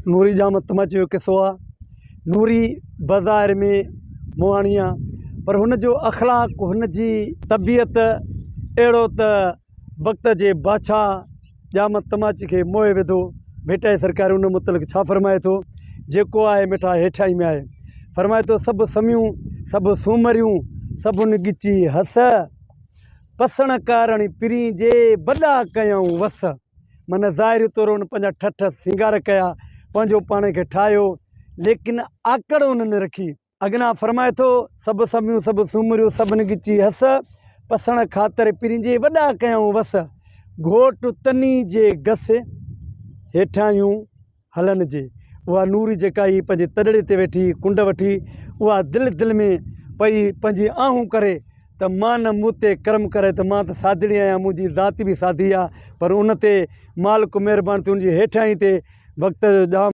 نوري ڄام تماچي جو قصو آ. نوري بظاهر ۾ مهاڻي آ پر هن جو اخلاق هن جي طبيعت اهڙو ته وقت جي بادشاهه ڄام تماچي کي موهي وڌو. ڀٽائي سرڪار ان متعلق ڇا فرمائي ٿو؟ جيڪو آهي مٺا هيٺائين ۾ آهي. فرمائي ٿو سڀ سميون سڀ سومريون سڀن ڳچي هس، پسڻ ڪارڻ پرين جي وڏا ڪيائون وس. معنيٰ ظاهري طور هن پنهنجا ٺٺ سينگار ڪيا، پنهنجو پاڻ کي ٺاهيو، ليڪن آڪڙ هن نه رکي. اڳنا فرمائي ٿو، سڀ سميون سڀ سومريون سڀن ڳچي هس، پسڻ خاطر پرين جي وڏا ڪيائون وس، گهوٽ تني جي گس هيٺاهيون هلن جي. اها نوري جيڪا هئي پنهنجي تڏڙي تي ويٺي ڪنڊ وٺي اها دل دل ۾ پئي پنهنجي آهون ڪري ته مان نه مون تي ڪرم ڪري ته مان ته سادڙي آهيان منهنجي ذات به سادي آ پر ان تي مالڪ مهربان ٿي ان جي هيٺاهين تي وقت جو ڄام.